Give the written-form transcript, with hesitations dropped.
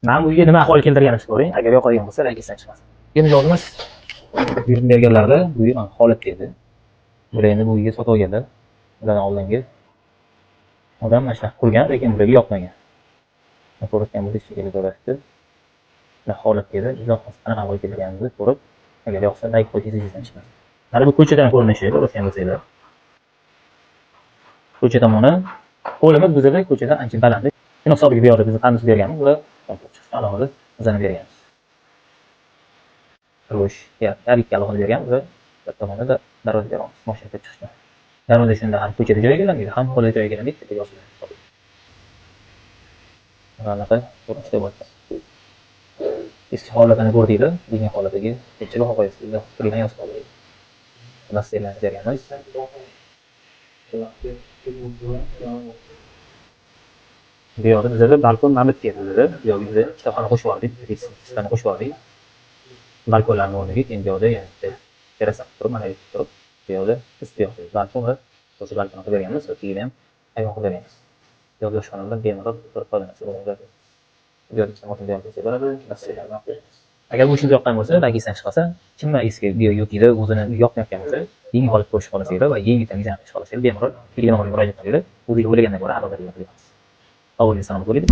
Mana bu uyga nima ahvol keltirganimizni ko'ring. Agar yoqadigan bo'lsa, layk esdan chiqmasin. Endi mijozimiz buyurtma berganlarida bu uy holatda edi. Bular endi bu uyga sotib olganlar. Ulardan oldingi odam mana shunaqa qurgan, lekin bularga yoqmagan. Ko'rayotgan bo'lsangiz, shekilli ko'ryapsiz. Shunaqa holatda edi. Izoh qanaqa ahvol keltirganimizni ko'rib, agar yoqsa, layk qo'yishingiz esdan chiqmasin. Mana bu ko'chadan ko'rinishi, ko'rayotgan bo'lsanglar. Ko'cha tomoni qo'limiz bizada ko'chadan ancha baland. Shuni hisobiga bu yoqda biz pandus berganmiz, ular chiqishni alohida bizani berganmiz. Xo'sh, har ikki alohida berganmiz va bir tomonida darvoza beramiz, mashina kirib chiqishga. Darvoza shunda ham ko'chada joyiga kelamidi, ham hovlida joyiga kelamidi, tepaga osiladi. Anaqa ko'rinishda bo'ladi. Eski holatini ko'rdinglar, bugungi holatiga necha baho qo'yasiz? Fikrlarni yozib qoldiring. Nasihlarni berganmiz. Bu yoqda bizada balkon mana bu yerda bizada. Bu yoqga biza ikkita xona qo'shib yubordik, ikkitani qo'shib yubordik. Balkonlarni o'rniga keyin bu yoqda yana bitta terrasa qilib turib, mana bu yerda turib, bu yoqda ust yoqda balkon va o'sha balkon qilib berganmiz va tagida ham ayvon qilib berganmiz. Bu yoqda oshxona bilan bemalol turib foydalansa bo'ladi. Bu yerda ikkita xotin bo'lsa bo'ladi. Agar bu ishimiz yoqqan bo'lsa, layk esdan chiqmasa, kimlar eski yokida o'zini yoqmayotgan bo'lsa, yangi holat ko'rishni xohlasanglar va yangi dizayn qilishni xohlasanglar, bemalol telegram orqali murojaat qilinglar. O'zinglar o'ylagandan ko'ra adolatli qilib beramiz. Sog' bo'ling, salomat bo'ling.